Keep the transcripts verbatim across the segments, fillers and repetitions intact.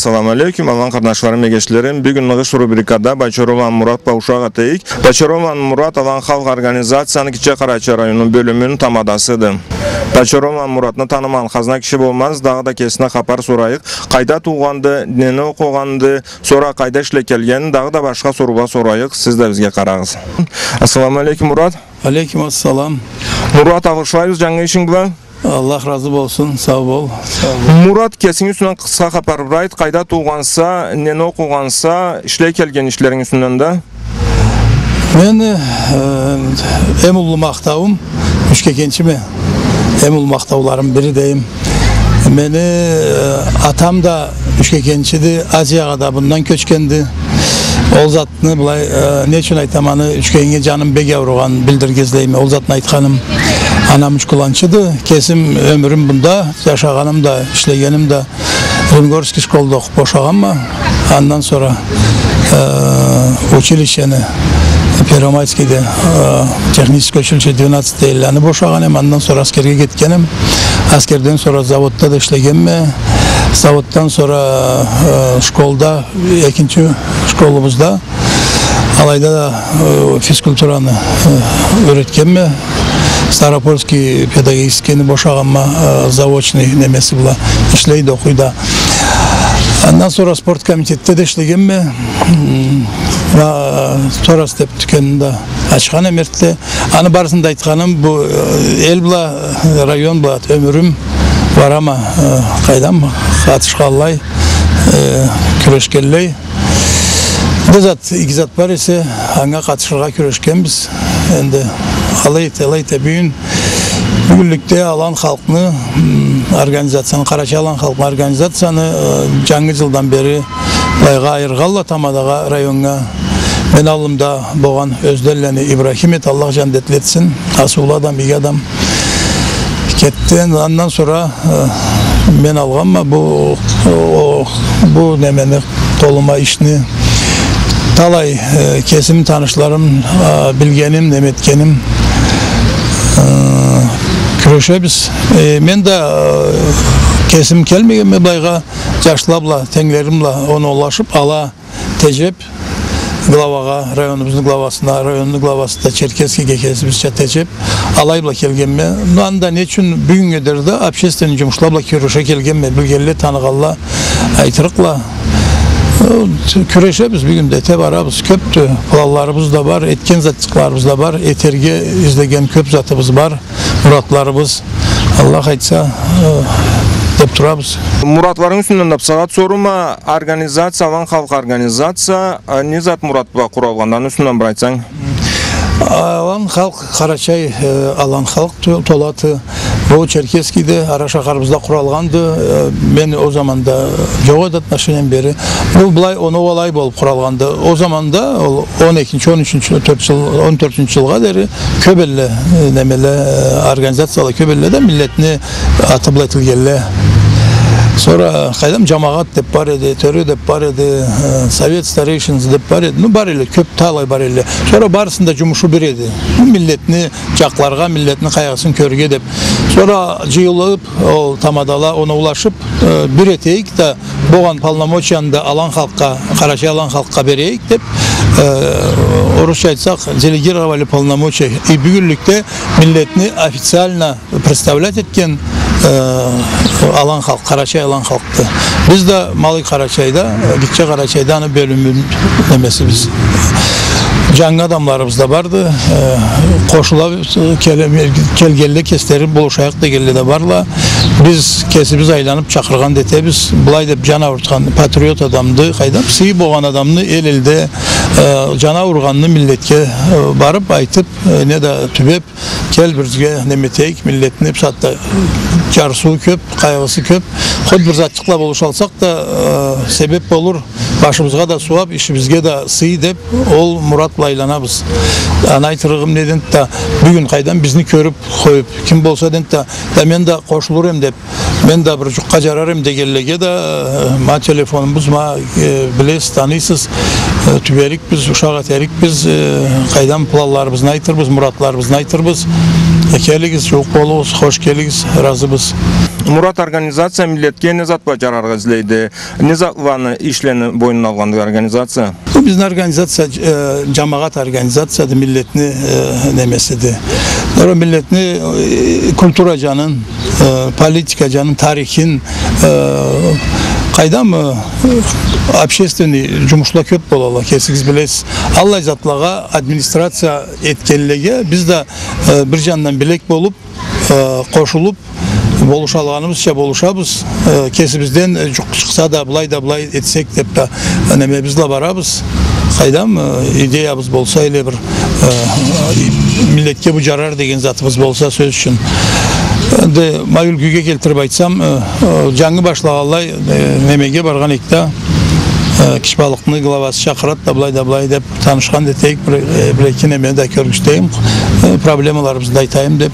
Салам алейкум, алан къарнашларым, эгечлерим. Бюгюн «Ныгъыш» рубрикада Бочарованы Мурат бла ушакъ этейик. Бочарованы Мурат Алан халкъ организацияны Кичи Къарачай району бёлюмюню тамадасыды. Бочарованы Муратны танымагъан хазна киши болмаз, дагъыда кесине хапар сорайыкъ. Къайда туугъанды, нени окъугъанды, сора къайда ишлей келгенин, дагъыда башха соруула сорайыкъ, сиз да бизге къарагъыз. Ассаламу алейкум, Мурат. Алейкум ассалам. Мурат, алгъышлайбыз джангы ишинг бла. Аллах разы болсун, сау бол. Сау бол. Мурат, кесинги юсюнден къысха хапар бир айт, къайда туугъанса, нени окъугъанса, ишлей келген ишлеринг юсюнден да. Мен, э, эм уллу махтауум, ючкекенчиме. Эм уллу махтауларым бири дейим. Мени, э, атам да ючкекенчиди, Азиягъа да бундан кёчгенди. Ол затны былай, э, не ючюн айтама, аны ючкегинге джаным бек ауругъан билдирирге излейме. Ол затны айтханым, анам ючкуланчыды. Кесим ёмюрюм бунда, джашагъаным да, ишлегеним да Юнгорский школда окъуп бошагъанма. Андан сора, э, училищени, Первомайскийде, э, технический училище двенадцать дейдиле, аны бошагъан эм, андан сора аскерге кетген эм. Аскерден сора заводда да ишлегенме. Заводдан сора, э, школда, экинчи школубузда, алайда да, э, физкультураны, э, юретгенме. Ставропольский педагогическийни бошагъанма, э, заочный немеси бла ишлей да, окъуй да. Андан сора спорт комитетде да ишлегенме. М, а, Торас деп тюкенни да ачхан эм эртде. Аны барысын да айтханым, бу, э, эл бла, э, район бла ёмюрюм барама, э, къайдам, къатышханлай, э, кюрешгенлей. Бир зат, иги зат бар эсе, анга къатышыргъа кюрешгенбиз. Энди алай эте, алай эте, бюгюн, бюгюнлюкде Алан халкъны, м, организацияны, Къарачай-Алан халкъны организацияны, э, джангы джылдан бери былайгъа айыргъанла тамадагъа, районнга. Мени аллымда болгъан Ёзденлени Ибрахим эди, Аллах джандетли этсин. Асыулу адам, иги адам. Кетди. Андан сора, э, мен алгъанма бу, о, бу немени, къолума ишни. Талай, э, кесим танышларым, э, билгеним, неме этгеним, э, кюрешебиз. Э, мен да, э, кесим келмегенме былайгъа, джашла бла, тенглерим бла оноулашып, ала теджеб, главагъа, районубузну главасына, районну главасы да Черкесскийге кесибизча теджеб, алай бла келгенме. Но анда не ючюн бюгюннге дери да общественный джумушла бла кюреше келгенме, билгенле, таныгъанла айтырыкъла. Э, кюрешебиз бюгюн да, эте барабыз, кёбдю, планларыбыз да бар, этген затчыкъларыбыз да бар, этерге излеген кёб затыбыз бар. Муратларыбыз, Аллах айтса, э, деп турабыз. Муратларынгы юсюнден да бусагъат сорума, организация, Алан халкъ организация, э, не зат мурат бла къуралгъанды, аны юсюнден бир айтсанг. Алан халкъ, Къарачай, э, Алан халкъ то-, толаты. Бу Черкесскийде, ара шахарыбызда къуралгъанды. Э, мен ол заманда джокъ эди отношением бери. Бу былай оноу алай болуп къуралгъанды. Ол заманда ол он экинчи, он ючюнчю, тёрт джыл, он тёртюнчю джылгъа дери кёб элле, э, немеле, э, организацияла кёб элле да, миллетни аты бла этилгенле. Сора, къайдам, Джамагъат деп бар эди, Тёре деп бар эди, э, Совет старейшинасы деп бар эди. Ну, бар элле, кёб талай бар элле. Сора барысыны да джумушу бир эди. Миллетни джакъларгъа, миллетни къайгъысын кёрюрге деп. Сора джыйылып, ол тамадала оноулашып, э, бир этейик да, болгъан полномочияны да Алан халкъгъа, Къарачай-Алан халкъгъа берейик деп, э, орусча айтсакъ, делегировали полномочия. И бюгюнлюкде миллетни официально представлять этген, э, Алан халкъ, Къарачай-Алан халкъды. Биз да Малый Къарачайда, э, Гитче Къарачайда аны бёлюмю немесибиз. Джангы адамларыбыз да барды, э, къошула, э, келе-, келгенле кеслери болушайыкъ дегенле да барла. Биз кесибиз айланып чакъыргъан да этебиз. Былай деп джан аурутхан патриот адамды, къайдам, сыйы болгъан адамны эл элде, э, джаны ауругъанны миллетге, э, барып айтып, э, неда тюбеп, кел бирге неме этейик, миллетни бусагъатда джарсыуу кёб, къайгъысы кёб. Хоть бир затчыкъла болушалсакъ да, э, себеп болур, башыбызгъа да сууап, ишибизге да сый деп, ол мурат бла айланабыз. Аны айтырыгъым неденди да, бюгюн къайдам бизни кёрюп, къоюп, ким болса денди да, да мен да къошулур эм деп, мен да бир джукъгъа джарар эм дегенлеге да, э, ма телефонубуз, ма, э, билесиз, таныйсыз, э, тюберикбиз, ушакъ этерикбиз, э, къайдам, планларыбызны айтырбыз, муратларыбызны айтырбыз. Келигиз, джууукъ болугъуз, хош келигиз, разыбыз. Мурат, организация миллетге не зат бла джараргъа излейди? Не затланы, ишлени бойнуна алгъанды организация? Бу бизни организация, э, джамагъат организацияды, миллетни, э, немесиди. Сора миллетни, э, культура джанын, э, политика джанын, тарихин, э, къайдам, э, общественный джумушла кёб болалла, кесигиз билесиз. Аллай затлагъа администрация этгенлеге биз да, э, бир джандан билек болуб, э, къошулуб, болушалгъаныбызча болушабыз. Э, кесибизден, э, джукъ чыкъса да, былай да былай этсек деб да, э, немебиз бла барабыз. Къайдам, э, идеябыз болса, эле бир, э, миллетге бу джарар деген затыбыз болса, сёз ючюн. Энди ма юлгюге келтириб айтсам, э, э, джангы башлагъанлай, э, немеге баргъан эдик да, э, Кичи Балыкъны главасы чакъырад да, былай да былай деб, танышхан да этейик, бир, э, бир-эки немени да кёргюзтейим, э, проблемаларыбызны да айтайым деб.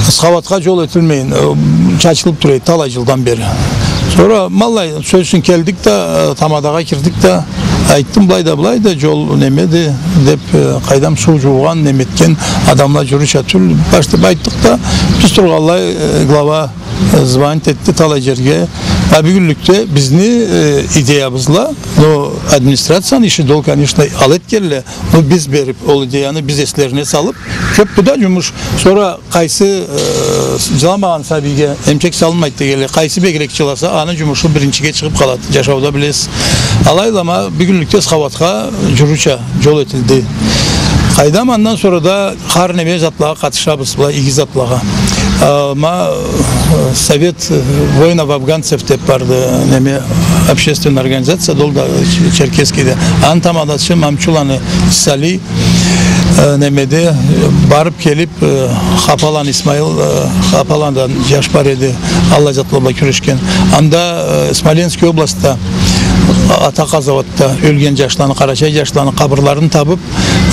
Схауатха джол этилмейин, э, чачылыб тура эди талай джылдан бери. Сора, ма аллай, сёз ючюн, келдик да, э, тамадагъа кирдик да, айтдым, былай да, былай да, джол немеди, деб, э, къайдам, суу джуугъан, неме этген адамла джюрюрча тюл, баш деб айтдыкъ да, биз тургъанлай, э, глава э, звонить этди талай джерге. А бюгюнлюкде бизни, э, идеябыз бла, но администрацияны иши да ол, конечно, алай этгенле, но биз бериб, ол идеяны биз эслерине салыб, кёб бу да джумуш. Сора къайсы, э, джыламагъан сабийге эмчек салынмайды дегенлей, къайсы бегирек джыласа, аны джумушу биринчиге чыгъыб къалады, джашауда билесиз. Алай бла ма бюгюнлюкде схауатха джюрюрча джол этилди. Къайдам, андан сора да хар неме затлагъа къатышабыз, былай иги затлагъа. А, ма, э, Совет, э, воинов-афганцев деб барды, неме, общественная организация, ол да Ч-, Черкесскеде. Аны тамадасы Мамчуланы Сали, э, немеде, э, барыб келиб, э, Хапаланы Исмаил, э, Хапаландан джаш бар эди, аллай затла бла кюрешген. Анда, э, Смоленский областда, Ата къазауатда ёлген джашланы, къарачай джашланы къабырларын табыб,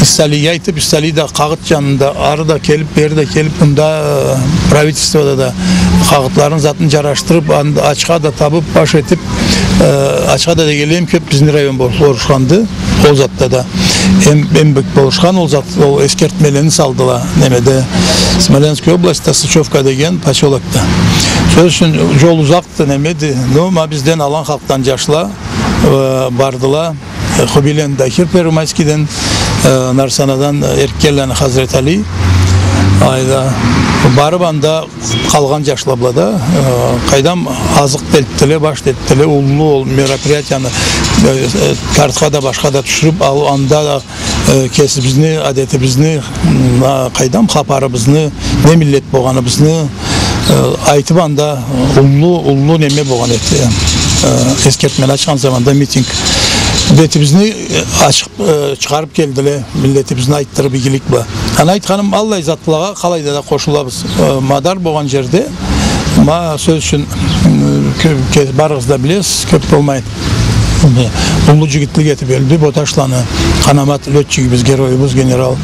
Иссалиге айтыб, Иссали да къагъыт джанында, ары да келиб, бери да келиб, мында, э, правительствода да къагъытларын, затын джарашдырыб, ан-, ачха да табыб, баш этиб, э, ачха да дегенлей эм кёб бизни район бол-, болушханды. Ол затда да эм, эм бек болушхан, ол зат, ол эсгертмелени салдыла, немеде, Смоленская область, Сычёвка деген посёлокда. Сёз ючюн, джол узакъды, немеди, но ма бизден, Алан халкъдан джашла, э, бардыла. Э, Хубийланы Дахир Первомайскийден, э, Нарсанадан, э, Эркенланы Хазрет Али. Айда барыб анда къалгъан джашла бла да, э, къайдам, азыкъ да этдиле, баш да этдиле, уллу ол мероприятияны, э, э, картха да, башха да тюшюрюб, ал-, анда да, э, кесибизни, адетибизни, м, а, къайдам, хапарыбызны, не миллет болгъаныбызны, э, айтыб, анда уллу, уллу неме болгъан эди. Э, эсгертмени ачхан заманда митинг. Бетибизни, э, ачыкъ, э, чыгъарыб келдиле, миллетибизни айтдырыб, игилик бла. Аны айтханым, аллай затлагъа къалайда да къошулабыз. Э, мадар болгъан джерде, ма, сёз ючюн, м, кё-, ке-, барыгъыз да билесиз, кёб болмайын. Уллу джигитлик этиб ёлдю Боташланы Къанамат, лётчигибиз, героюбуз, генерал.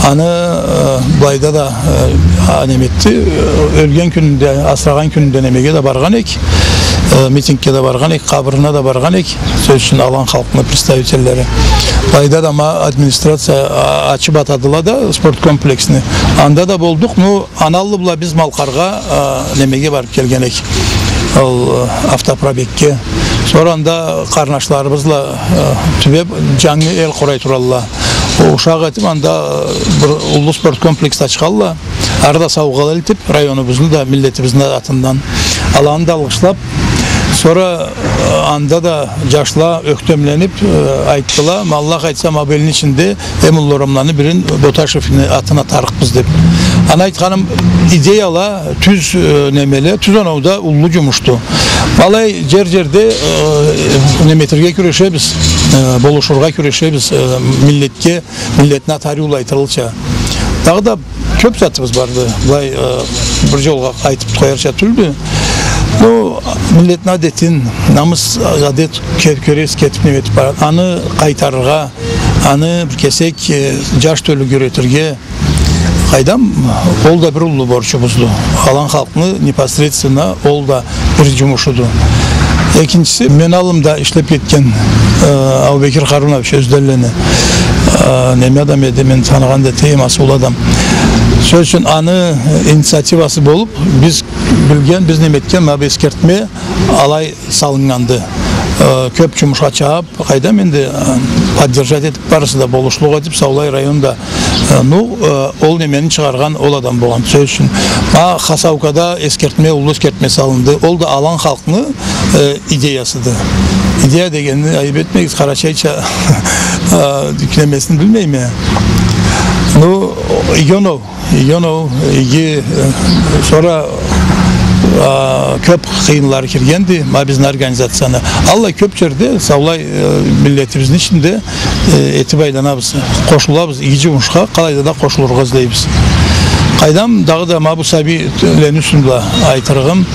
Аны, э, былайда да, э, а, неме этди, э, ёлген кюнюнде, асырагъан кюнюнде немеге да баргъан эк, э, митингге да баргъан эк, къабырына да баргъан эк, сёз ючюн, Алан халкъны представительлери. Былайда да ма администрация, а, ачыб атадыла да спорт комплексни. Анда да болдукъ, ну, Аналлы бла биз Малкъаргъа, а, немеге барыб келген эк. Ол, а, автопробегге. Сора анда къарнашларыбыз бла, а, тюбеб, джангы эл къурай туралла. Ол ушакъ этиб, анда, а, бир уллу спорт комплекс ачхалла. Ары да саугъа элтиб, районубузну да, миллетибизни да атындан. Аланы да алгъышлаб, сора, а, анда да джашла ёхтемлениб, а, айтдыла, ма Аллах айтса, ма бу элни ичинде эм уллу орамланы бирин Боташевни атына атарыкъбыз деб. Аны айтханым, идеяла тюз, э, немеле, тюз оноуда уллу джумушду. Алай джер-джерде, э, неме этерге кюрешебиз, э, болушургъа кюрешебиз, э, миллетге, миллетни аты ариу улайтырылча. Дагъыда кёб затыбыз барды. Былай, э, бир джолгъа айтыб къоярча тюлдю. Бу миллетни адетин, намыс, адет ке-, кёресиз, кетиб неме этиб барады. Аны къайтарыргъа, аны бир кесек, э, джаш тёлюге юретирге, къайдам, ол да бир уллу борчубузду. Алан халкъны непосредственно ол да бир джумушуду. Экинчиси, мен аллымда ишлеб кетген, э, Абубекир Харунович Ёзденлени, э, неме адам эди, мен таныгъан да этейим, асыулу адам. Сёз ючюн, аны инициативасы болуп, биз билген, биз неме этген, ма бу эсгертме алай салыннганды. Э, кёп жумушха чабып, къайдам энди, э, поддержать этип, барысы да болушлукъ этип, саулай районда, э, ну, э, ол немени чыгъаргъан ол адам болгъан. Сёз ючюн, ма Хасаукада эсгертме, уллу эсгертме салынды. Ол да алан халкъны, э, идеясыды. Идея дегенни айып этмегиз, къарачайча, э, немесин билмейме. Ну, иги оноу, иги оноу, иги, э, сора, а, кёп къыйынлары киргенди ма бизни организацияны. Аллай кёп жерде саулай, э, миллетибизни ичинде, э, этип айланабыз, къошулабыз, иги жумушха къалайда да къошулургъа излейбиз. Къайдам, дагъыда ма бу сабийлени юсюнде айтырыгъым.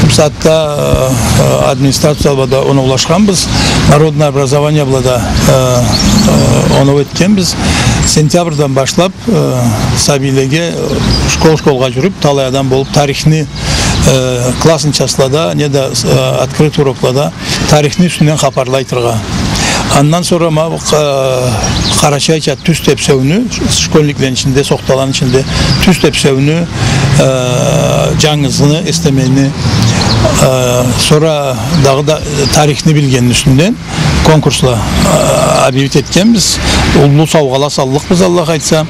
Бу сагъатда, э, администрация бла да оноулашханбыз, народное образование бла да, э, э, оноу этгенбиз. Сентябрдан башлап, э, сабийлеге, э, школ-школгъа жюрюп, талай адам болуп, тарихни, э, классный частлада, неда, э, открытый уроклада тарихни юсюнден хапарла айтыргъа. Андан сора ма бу, э, къарачайча тюз тепсеуню, школьниклени ичинде, сохталаны ичинде тюз тепсеуню, э, жангызны эслемени, э, сора дагъыда тарихни билгенини юсюнден конкурсла, э, объявить этгенбиз. Уллу саугъала саллыкъбыз, Аллах айтса.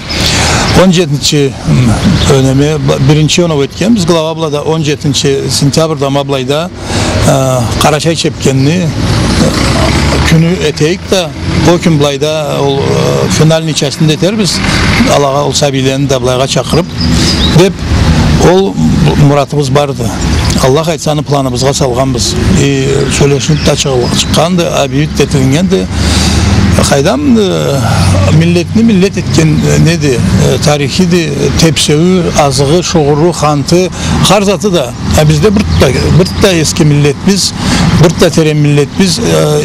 Он жетинчи, м, неме, б-, биринчи оноу этгенбиз. Глава бла да он жетинчи сентябрда ма былайда, э, къарачай чепкенни, э, кюню этейик да, ол кюн былайда ол, э, финальный частьны да этербиз. Алагъа ол сабийлени да былайгъа чакъырып, деп, ол муратыбыз барды. Аллах айтса, аны планыбызгъа салгъанбыз. Э, сёлешилип да чыгъыл-, чыкъгъанды, объявить этилгенди. Къайдам, э, миллетни миллет этген, э, неди, э, тарихиди, тепсеую, азыгъы, шугъуру, ханты, хар заты да. А бизде бир да, бир да эски миллетбиз, бир да терен миллетбиз, э,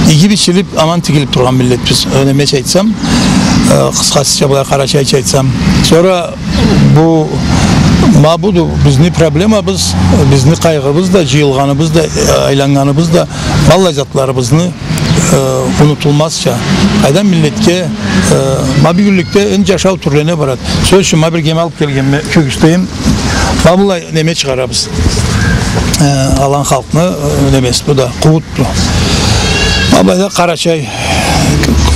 иги бичилип, аман тигилип тургъан миллетбиз. Неме айтсам, э, къысхача былай къарачайча айтсам. Сора бу, ма буду бизни проблемабыз, бизни къайгъыбыз да, жыйылгъаныбыз да, э, айланнганыбыз да, ма аллай затларыбызны, э, унутулмазча. Къайдам, миллетге, э, ма бюгюнлюкде энди жашау тюрлене барады. Сёз ючюн, ма бирге ма алып келгенме кёгюзтейим. Ма былай неме чыгъарабыз. Э, алан халкъны, э, немеси бу да, къууутду. Ма былайда Къарачай,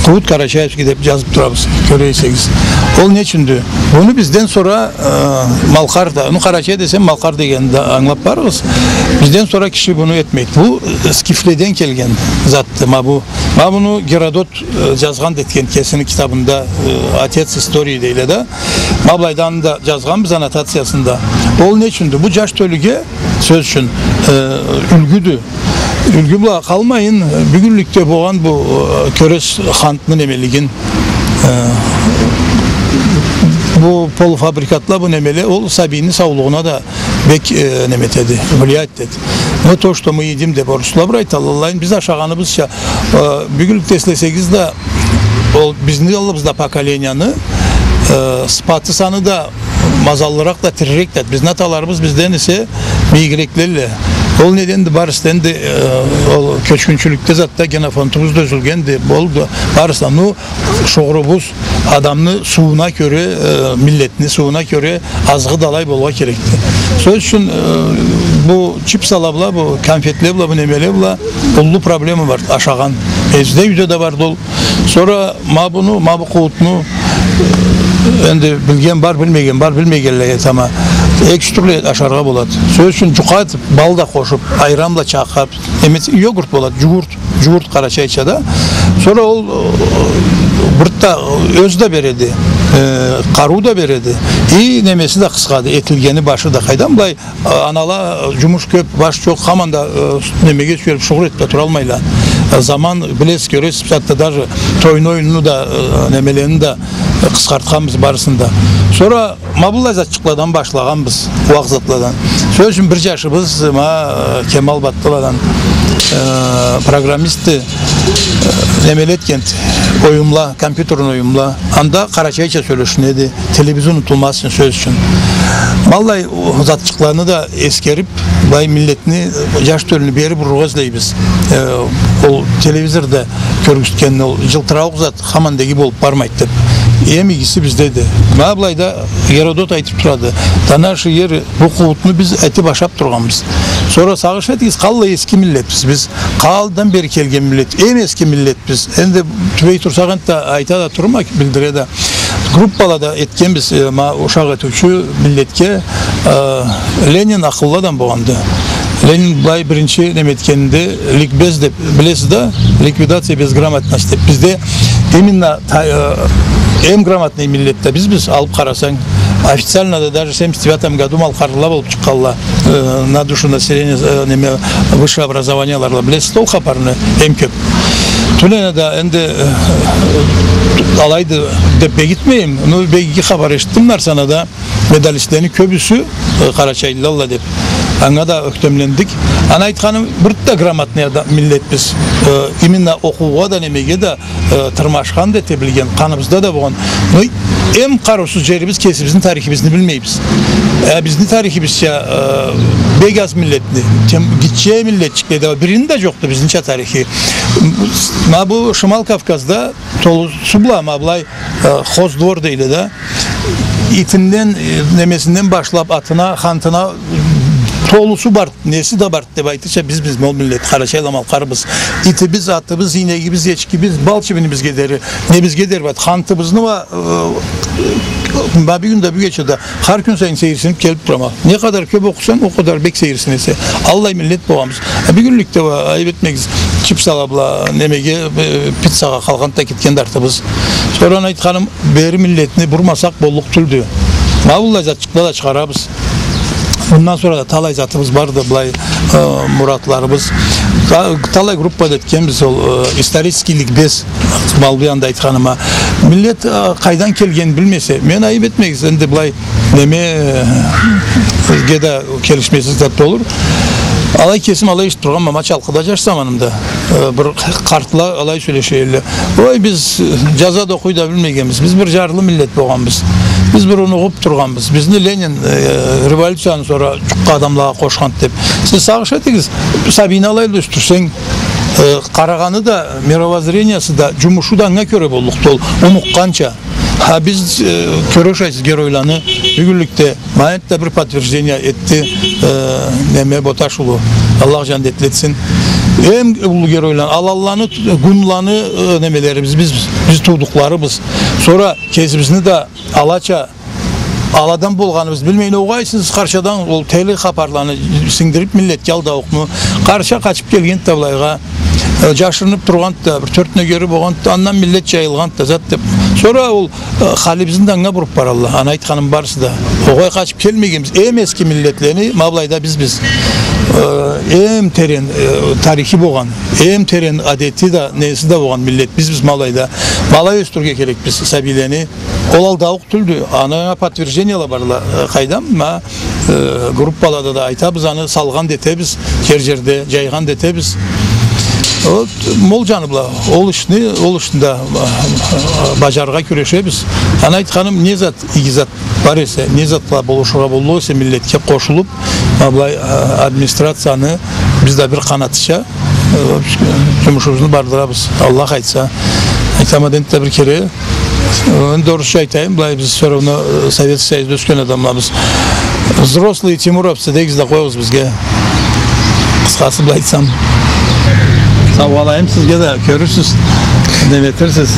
Къууут Карачаевский деп жазып турабыз, кёре эсегиз. Ол не ючюндю? Муну бизден сора, э, Малкъар да, ну, Къарачай десем, Малкъар дегенни да ангылап барыгъыз. Бизден сора киши муну этмейди. Бу, э, скифледен келген затды. Ма бу, ма муну Геродот, э, жазгъан да этген кесини китабында, э, «Отец истории» дейле да. Ма былайда аны да жазгъанбыз аннотациясында. Ол не ючюндю? Бу жаш тёлюге, сёз ючюн, э, юлгюдю. Юлгю бла къалмайын, бюгюнлюкде болгъан бу, э, кёрес хантны немелигин, э, бу полуфабрикатла, бу немеле, ол сабийни саулугъуна да бек, э, неме этеди, влиять этеди. «Мы то, что мы едим», деп орусла бир айталла, аллай, биз ашагъаныбызча, э, бюгюнлюкде эслесегиз да, ол бизни аллыбызда поколенияны, э, сыпаты, саны да мазаллыракъ да, тирирек да. Бизни аталарыбыз бизден эсе бийигиреклелле. Ол неденди, барысы да энди, э, ол кёчгюнчюлюкде затда генофондубуз да юзюлгенди, болду, барысы да. Ну, шугъурубуз адамны суууна кёре, э, миллетни суууна кёре азыгъы да алай болургъа керекди. Сёз ючюн, э, бу чипсала бла, бу конфетле бла, бу немеле бла уллу проблема бар, ашагъан. Э, бизде юйде да барды ол. Сора ма буну, ма бу къуутну, энди билген бар, билмеген бар, билмегенлеге айтама. Эки-юч тюрлю ашаргъа болады. Сёз ючюн, жукъа этип, бал да къошуп, айран бла чакъырып, эме, йогурт болады, жугурт, жугурт къарачайча да. Сора ол, э, бир да, ёз да береди, э, къарыу да береди. И немеси да къысхады, этилгени башы да къайдам, былай, э, анала, э, жумуш кёп, баш жокъ, хаман да, э, немеге сюелип, шугъул этип да туралмайла. Э, заман, билесиз, кёресиз, бусагъатда даже тойну, оюнну да, э, немелени да, э, къысхартханбыз барысын да. Сора ма быллай затчыкъладан башлагъанбыз, уакъ затладан. Сёз ючюн, бир жашыбыз, ма, э, Кемал Баттыладан, э, программистди, э, немеле этгенди, оюмла, компьютерный оюмла. Анда къарачайча сёлешинеди, тилибиз унутулмаз ючюн, сёз ючюн. Ма аллай затчыкъланы да эсгерип, былай миллетни, жаш тёлюню бери бурургъа излейбиз. Э, ол телевизорда кёргюзтгенни, ол жылтырауукъ зат хаман да иги болуп бармайды деп. эм игиси биздеди. Ма былайда Геродот айтып турады. Да наши еры, бу къуутну биз этип ашап тургъанбыз. Сора сагъыш этигиз, къаллай эски миллетбиз биз. Къаллайдан бери келген миллет. Эм эски миллетбиз. Энди тюбей турсакъ, энтда айта да турма, билдире да. Группала да этгенбиз, э, ма ушакъ этиучю миллетге, э, Ленин акъыллы адам болгъанды. Ленин былай биринчи неме этгенинде, ликбез деп, билесиз да, ликвидация безграмотности деп. Бизде именно та-, э, эм грамотный миллет да биз, биз алып къарасанг, официально да даже семьдесят девятом году малкъарлыла болуп чыкъгъанла, э, на душу населения, э, неме, высшее образованиеларла, билесиз да ол хапарны, эм кёп. Тюнене да энди, э, алайды деп бегитмейим, но бек иги хапар эшитдим Нарсанада. Медалистлени кёбюсю, э, къарачайлылалла деп. Анга да ёхтемлендик. Аны айтханым, бир да грамотный адам, миллетбиз. Э, именно окъуугъа да, немеге да, э, тырмашхан да, эте билген, къаныбызда да болгъан. Но эм къарыусуз джерибиз, кесибизни тарихибизни билмейбиз. Э, бизни тарихибизча, э, бек аз миллетни, тем, гитче миллетчикле да, бирини да джокъду бизнича тарихи. Ма бу Шимал Кавказда толусу бла, ма былай, э, хоздвор дейди да. Итинден, э, немесинден башлап, атына, хантына, толусу бар, неси да бар деп айтырча, биз, биз ол миллет, къарачайла малкъарбыз. Итибиз, атыбыз, ийнегибиз, эчкибиз, бал чибинибизге дери, небизге дери бар. Хантыбызны уа, э, ма бюгюн да, бюгече да хар кюн сайын сейирсинип келип турама. Не къадар кёп окъусанг, ол къадар бек сейирсинесе. Аллай миллет болгъанбыз. А бюгюнлюкде уа, айып этмегиз, чипсала бла, немеге, э, пиццагъа къалгъан да кетген да артыбыз. Сора айтханым, бери миллетни бурмасакъ боллукъ тюлдю. Ма быллай затчыкъла да чыгъарабыз. Мындан сора да талай затыбыз барды, былай, э, муратларыбыз. Та-, талай группа да этгенбиз ол, э, исторический ликбез, ма бу анда айтханыма. Миллет, э, къайдан келгенин билмесе, мен, айып этмегиз, энди былай неме, э, бизге да келишмесиз зат болур. Алай кесим алай эшитип тургъанма, ма Чалкъыда джаш заманымда, э, бир къартла алай сёлеше эдиле. Ой, биз, э, джаза да, окъуй да билмегенбиз. Биз бир джарлы миллет болгъанбыз. Биз бир унугъуп тургъанбыз. Бизни Ленин, э, революциядан сора джукъгъа адамлагъа къошханды деп. Сиз сагъыш этигиз, сабийни алай ёсдюрсенг, э, къарагъаны да, мировоззрениясы да, джумушу да анга кёре боллукъду ол, унукъгъанча. Ха, биз, э, кёре ушайсыз геройланы, бюгюнлюкде ма энтда бир подтверждение этди, э, неме, Боташ улу. Аллах джандетли этсин. Эм уллу геройланы, аланланы, гунланы, э, немелерибиз, биз, биз туудукъларыбыз. Сора кесибизни да алача, аладан болгъаныбыз билмейин, огъай, сиз къаршадан ол тели хапарланы сингдирип миллетге алдаукъму? Къарша къачып келгенди да былайгъа, э, джашырынып тургъанды да, бир тёрт нёгери болгъанды да, андан миллет джайылгъанды да, зат деп. Сора ол, э, халибизни да анга буруп баралла. Аны айтханым барысы да. Огъай, къачып келмегенбиз. Эм эски миллетлени, ма былайда биз, биз. Э, эм терен, э, тарихи болгъан, эм терен адети да, неси да болгъан миллет биз, биз ма былайда. Ма алай ёсдюрюрге керекбиз сабийлени. Ол алдаукъ тюлдю. Анга подтверждениела барла. Э, къайдам, ма, э, группалада да айтабыз, аны салгъан да этебиз, хер джерде джайгъан да этебиз. Вот, мол джаны бла, ол ишни, ол ишни да, э, баджарыргъа кюрешебиз. Аны айтханым, не зат, иги зат бар эсе, не затла болушургъа боллукъ эсе, миллетге къошулуп, ма былай, э, администрацияны биз да бир къанатча, э, джумушубузну бардырабыз, Аллах айтса. Айтама да энтда бир кере, э, энди орусча айтайым, былай биз всё равно, э, Советский Союзда ёсген адамлабыз. Взрослые тимуровцы дегиз да къоюгъуз бизге. Къысхасы, былай айтсам. Сау алайым сизге да, кёрюрсюз, неме этерсиз.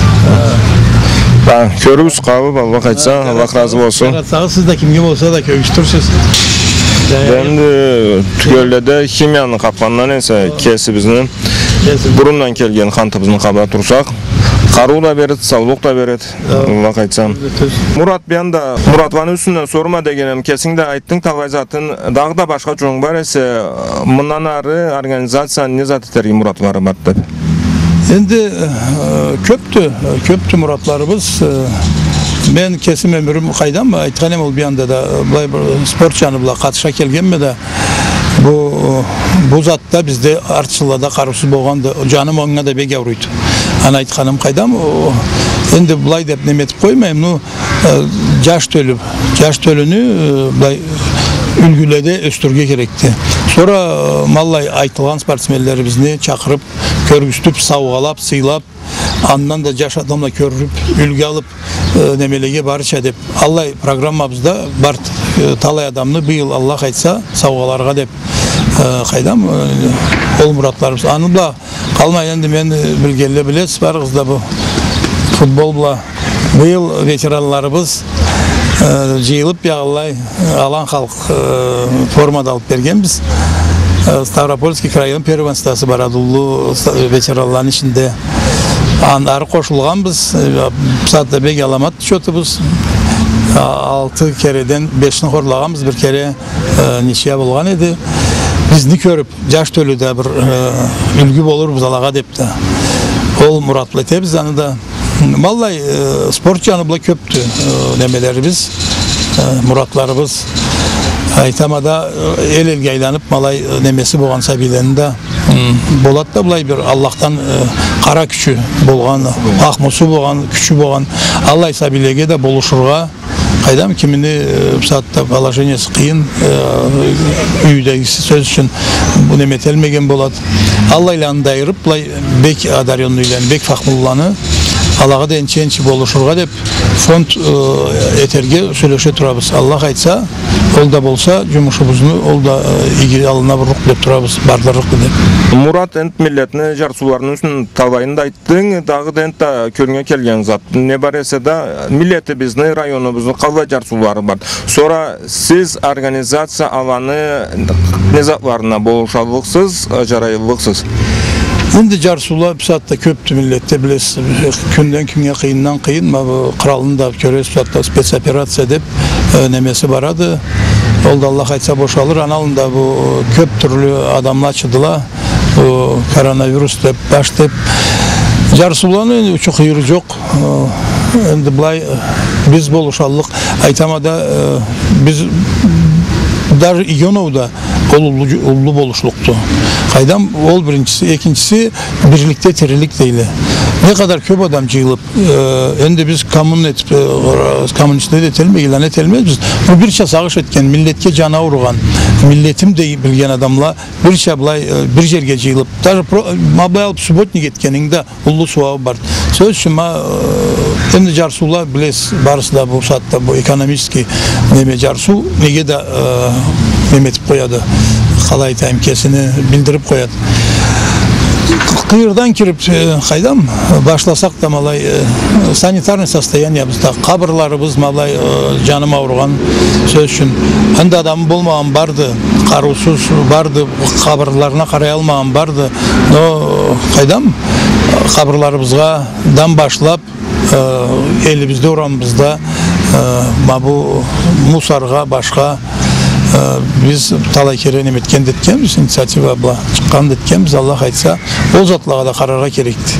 Ха, кёрюрбюз, къабыл, Аллах айтса, Аллах разы болсун. Яратсагъыз, сиз да кимге болса да кёргюзтюрсюз. Энди тюгелледе химияны къапхандан эсе, кесибизни бурундан келген хантыбызны къаба турсакъ, къарыу да береди, саулукъ да береди. Аллах айтса. Мурат, бир анда Муратланы юсюнден сорма дегенем, кесинг да айтдынг талай затын, дагъыда башха джолунг бар эсе, мындан ары организацияны не зат этерге муратлары бар деп? Энди, э, кёпдю, кёпдю муратларыбыз. Э, мен кесим ёмюрюм, къайдам, айтхан эм ол бир анда да, былай бир спорт джаны бла къатыша келгенме да, бу, бу зат да бизде артчылада къарыусуз болгъанды. Джаным анга да бек ауруйду. Аны айтханым къайдам, о, энди былай деп неме этип къоймайым, ну, э, джаш тёлю, джаш тёлюню, э, былай, юлгюледе ёсдюрюрге керекди. Сора, э, ма аллай айтылгъан спортсменлерибизни чакъырып, кёргюзтюп, саугъалап, сыйлап, андан да джаш адамла кёрюп, юлгю алып, э, немелеге барырча деп, аллай программабызда бар, э, талай адамны быйыл, Аллах айтса, саугъаларгъа деп, э, къайдам, э, ол муратларыбыз. Аны бла къалмай, энди мен, э, билгенле билесиз, барыгъыз да бу футбол бла. Быйыл ветеранларыбыз, э, джыйылып, бягъылай, э, Алан халкъ, э, форма да алып бергенбиз. Э, Ставропольский крайны первенствосу барады уллу, э, ветеранланы ичинде. Ан-, ары къошулгъанбыз, э, бусагъатда бек аламат счётубуз. А, алты кереден бешни хорлагъанбыз, бир кере, э, ничья болгъан эди. Бизни кёрюп, джаш тёлю да бир, э, юлгю болурбуз алагъа деп да. Ол мурат бла этебиз аны да. Ма аллай, э, спорт джаны бла кёпдю, э, немелерибиз, э, муратларыбыз. Айтама да, э, эл-элге айланып, ма аллай, э, немеси болгъан сабийлени да, м, болад да былай бир Аллахдан, э, къара кючю болгъан, ахмусу болгъан, кючю болгъан, аллай сабийлеге да болушургъа, къайдам, кимини, э, бусагъатда положениеси къыйын, э, юйдегиси, сёз ючюн, бу неме эталмагъан болад. Аллайланы да айырып, былай бек одарённыйланы, бек фахмулуланы, алагъа да энчи-энчи болушургъа деп, фонд, э, этерге сёлеше турабыз. Аллах айтса, ол да болса, джумушубузну ол да, э, иги аллына бурурукъ деп турабыз, бардырырыкъ деп. Мурат, энди миллетни джарсыуларыны юсюнден талайын да айтдынг, дагъыда энтда кёлюнге келген зат не бар эсе да, миллетибизни, районубузну къаллай джарсыулары бар. Сора сиз организация аланы не затларына болушаллыкъсыз, э, джарайыллыкъсыз? Энди джарсыула бусагъатда кёпдю миллетде, билесиз, кюнден кюннге къыйындан къыйын, ма бу къыралны да кёресиз, бусагъатда спецоперация деп, э, немеси барады. Ол да, Аллах айтса, бошалыр. Аны аллында бу кёп тюрлю адамла ачыдыла. Бу коронавирус деп, баш деп. Джарсыуланы учу-къыйыры джокъ. Э, энди былай, э, биз болушаллыкъ. Айтама да, э, биз даже Ионоуда ол уллу, уллу болушлукъду. Къайдам, ол биринчиси, экинчиси, бирликде тирилик дейле. Не къадар кёп адам джыйылып, э, энди биз коммун этип, э, коммунистле да эталмай, илан эталмайбыз. Бу бирча сагъыш этген, миллетге джаны ауругъан, миллетим дей билген адамла бирча былай, э, бир джерге джыйылып, даже про-, ма былай алып субботник этгенинги да уллу сууабы бар. Сёз ючюн, ма, э, энди джарсыула, билесиз, барысы да бу сагъатда бу экономический неме джарсыу, неге да, э, неме этип къояды, къалай айтайым, кесини билдирип къояды. Къы-, къыйырдан кирип, э, къайдам, башласакъ да, ма алай, э, санитарный состояниебиз да, къабырларыбыз, ма алай, э, джаным ауругъан, сёз ючюн. Энди адамы болмагъан барды, къарыусуз барды, къабырларына къарай алмагъан барды. Но, къайдам, къабырларыбызгъа дан башлап, э, элибизде, урамыбызда, э, ма бу мусоргъа, башха, э, биз талай кере неме этген да этгенбиз, инициатива бла чыкъгъан да этгенбиз, Аллах айтса, ол затлагъа да къараргъа керекди.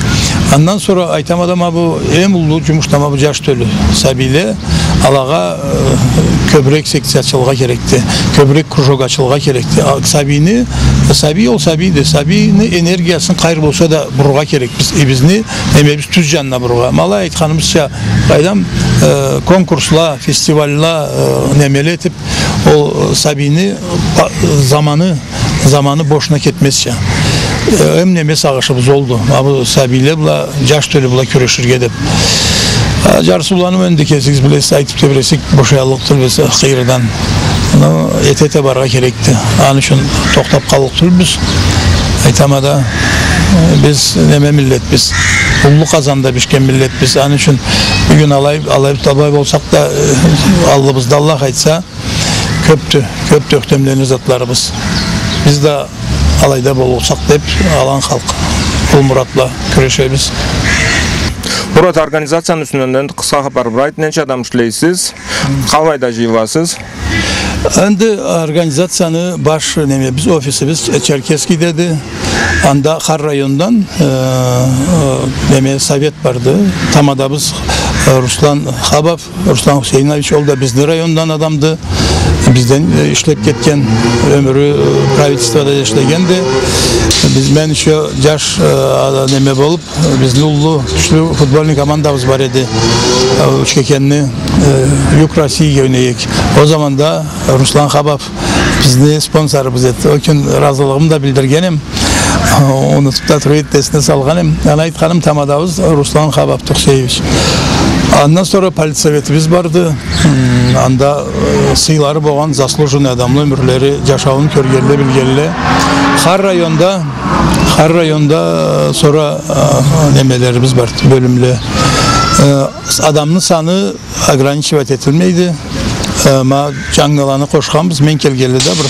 Андан сора айтама да, ма бу эм уллу джумуш да ма бу джаш тёлю сабийле, алагъа, э, кёбюрек секция ачылыргъа керекди, кёбюрек кружок ачылыргъа керекди. А, сабийни, сабий ол сабийди, сабийни энергиясын къайры болса да бурургъа керекбиз, и бизни немебиз тюз джанына бурургъа. Ма алай айтханыбызча, къайдам, э, конкурсла, фестивальла, э, немеле этип, ол, э, сабийни, э, заманы, заманы бошуна кетмезча. Э, эм неме сагъышыбыз олду. Ма бу сабийле бла, джаш тёлю бла кюреширге деп. А, джарсыуланы энди кесигиз билесиз, айтып тебресек, бошаяллыкъ тюлбюз, э, къыйырдан. Но эте-эте барыргъа керекди. Аны ючюн тохтап къаллыкъ тюлбюз. Айтама да, э, биз неме миллетбиз. Уллу къазанда бишген миллетбиз. Аны ючюн бюгюн алай, алай, алай болсакъ да, э, аллыбызда, Аллах айтса, кёпдю, кёпдю ёхтемленир затларыбыз. Биз да алайда болсакъ деп, Алан халкъ, бу мурат бла кюрешебиз. Мурат, организацияны юсюнден къысха хапар бир айт, ненча адам ишлейсиз, къалайда джыйыласыз? Энди организацияны баш немебиз, офисибиз Черкесскийдеди. Анда хар райондан, э, э, неме, совет барды. Тамадабыз, э, Руслан Хабов, Руслан Хусейнович, ол да бизни райондан адамды. Бизден, э, ишлеп кетген, ёмюрю, э, правительствода ишлегенди. Биз, мен ещё джаш, э, неме болуп, бизни уллу, кючлю футбольный командабыз бар эди. Э, Учкекенни, э, Юг Россиягъа ойнай эдик. Ол заманда Руслан Хабаб бизни спонсорубуз эди. Ол кюн разылыгъымы да билдиргенем. Унутуп да туруп, эсине салгъан эм. Аны айтханым тамадабыз Руслан Хабаб Туксеевич. Андан сора политсоветибиз барды. М, анда, э, сыйлары болгъан заслуженный адамла, ёмюрлери, джашауун кёргенле, билгенле. Хар районда, хар районда, э, сора, э, немелерибиз барды, бёлюмле. Э, адамны саны ограничивать этилмейди. Э, ма джангыланы къошханбыз, мен келгенле да бир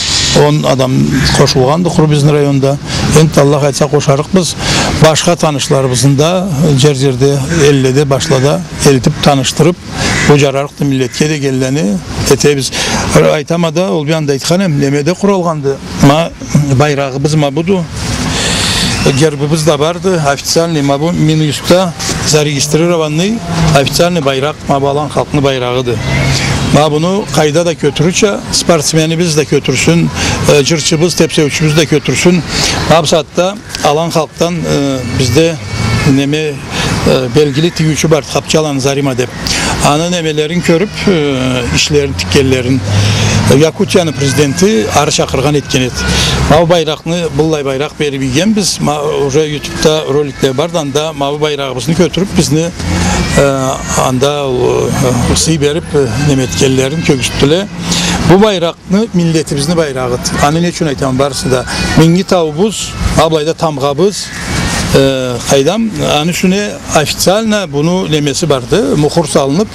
он адам къошулгъанды къуру бизни районда. Энтда Аллах айтса къошарыкъбыз. Башха танышларыбызны да джер-джерде, элледе, башлада элтип танышдырып, бу джарарыкъды миллетге дегенлени этебиз. Айтама да, ол бир анда айтхан эм, немеде къуралгъанды. Ма байрагъыбыз ма буду. Гербибиз да барды, официальный, ма бу Минюстда зарегистрированный официальный байракъ, ма бу Алан халкъны байрагъыды. Ма буну къайда да кётюрюрча, спортсменибиз да кётюрсюн, э, джырчыбыз, тепсеучюбюз да кётюрсюн. Ма бу сагъатда Алан халкъдан, э, бизде неме, э, белгили тигиучю бар, Хапчаланы Зарима деп. Аны немелерин кёрюп, э, ишлерин тикгенлерин, э, Якутияны президенти ары чакъыргъан этген эди. Ма бу байракъны, быллай байракъ берип ийгенбиз. Ма, уже ютубда роликле барды, анда ма бу байрагъыбызны кётюрюп, бизни, э, анда, э, сый берип, э, неме этгенлерин кёргюзтдюле. Бу байракъ Миллетибизни байрагъыды. Аны не ючюн айтама, барысы да. Минги тауубуз, а былайда тамгъабыз, э, къайдам, аны ючюн официально буну немеси барды, мухур салынып,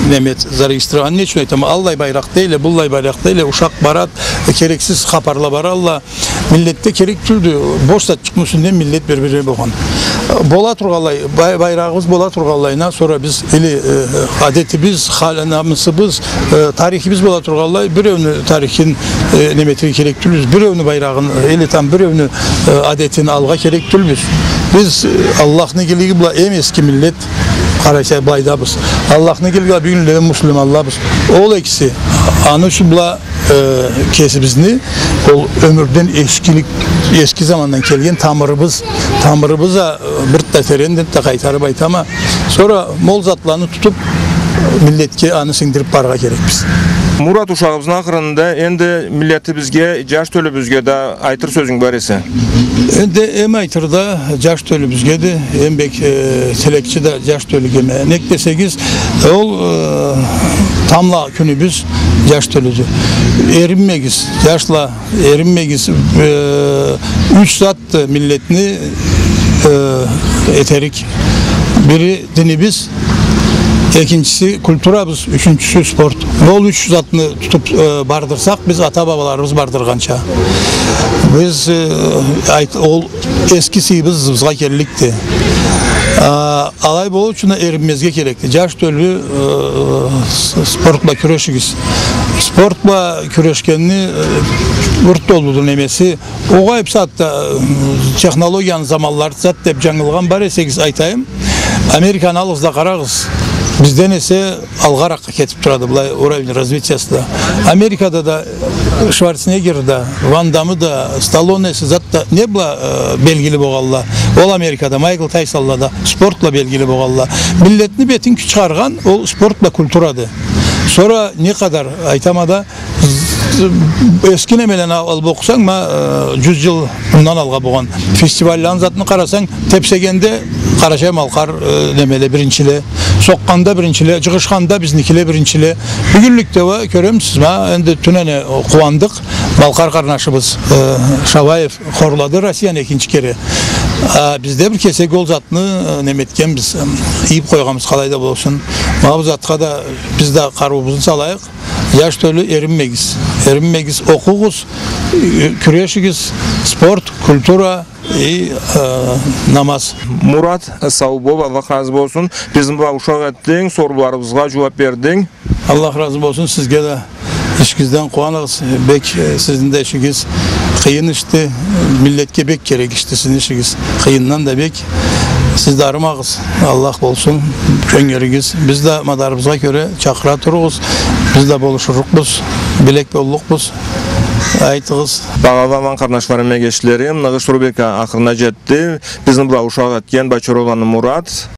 неме, зарегистрирован. Аны не ючюн айтама, аллай байракъ дейле, быллай байракъ дейле, ушакъ барады, керексиз хапарла баралла. Миллетде керек тюлдю, бош зат чыкъма ючюн да миллет бир-бирине болгъан. Бола тургъанлай, бай-, байрагъыбыз бола тургъанлайына, сора биз, или, э, адетибиз, хал-, намысыбыз, э, тарихибиз бола тургъанлай, биреуню тарихин, э, неме этерге керек тюлбюз, биреуню байрагъын, или там биреуню, э, адетин алыргъа керек тюлбюз. Биз, э, Аллахны игилиги бла эм эски миллет, къараса, былайдабыз. Аллахны игилиги бла бюгюнледе муслиманлабыз. Ол экиси, аны ючюн бла э, кесибизни, ол ёмюрден эскилик, эски замандан келген тамырыбыз, тамырыбыз а, э, бир да теренден да къайтарып айтама. Сора мол затланы тутуп, миллетге аны сингдирип барыргъа керекбиз. Мурат, ушагъыбызны ахырында энди миллетибизге, джаш тёлюбюзге да айтыр сёзюнг бар эсе? Энди эм айтыр да джаш тёлюбюзгеди, эм бек, э, тилекчи да джаш тёлюгеме. Нек десегиз, ол, э, тамбла кюнюбюз джаш тёлюдю. Эринмегиз, джашла, эринмегиз. Э, юч затды миллетни, э, этерик. Бири динибиз, экинчиси культурабыз, ючюнчюсю спорт. Ол юч затны тутуп, э, бардырсакъ, биз ата-бабаларыбыз бардыргъанча. Биз, э, айт-, ол эски сыйыбыз ызыбызгъа келликди. А, алай болур ючюн да эринмезге керекди. Джаш тёлю, э, с-, спорт бла кюрешигиз. Спорт бла кюрешгенни, э, урт долуду немеси. Огъай, бусагъатда, э, технологияны заманлары зат деп джангылгъан бар эсегиз айтайым. Американы алыгъыз да къарагъыз. Бизден эсе алгъаракъгъа кетип турады, былай уровень развитиясы да. Америкада да Шварценеггер да, Ван Даммы да, Сталлонеси зат да не бла, э, белгили болгъанла. Ол Америкада Майкл Тайсонла да спорт бла белгили болгъанла. Миллетни бетин чыгъаргъан ол спорт бла культурады. Сора не къадар айтама да, эски немелени ал-, алып окъусанг, ма, э, джюз джыл мындан алгъа болгъан фестивальланы затны къарасанг, тепсегенде Къарачай-Малкъар, э, немеле биринчиле, сокъгъанда биринчиле, джыгъышханда бизникиле биринчиле. Бюгюнлюкде уа кёремисиз, ма, энди тюнене къууандыкъ, Малкъар къарнашыбыз, э, Шабаев хорлады Россияны экинчи кере. А бизде бир кесек ол затны, э, неме этгенбиз, э, ийип къойгъанбыз, къалай да болсун. Ма бу затха да биз да къарыуубузну салайыкъ. Джаш тёлю, эринмегиз. Эринмегиз, окъугъуз, э, кюрешигиз, спорт, культура и, э, намаз. Мурат, сау бол, Аллах разы болсун. Бизни бла ушакъ этдинг, сорууларыбызгъа джууап бердинг. Аллах разы болсун сизге да. Ишигизден къууаныгъыз. Бек, э, сизни да ишигиз къыйын ишди. Миллетге бек керек ишди сизни ишигиз. Къыйындан да бек. Сиз да арымагъыз, Аллах болсун кёнгеригиз. Биз да мадарыбызгъа кёре чакъыра туругъуз. Биз да болушурлукъбуз, билек боллукъбуз. Айтыгъыз. Багъалы аман къарнашларым, эгечлерим, Ныгъыш рубрика ахырына джетди. Бизни бла ушакъ этген Бачыроуланы Мурат.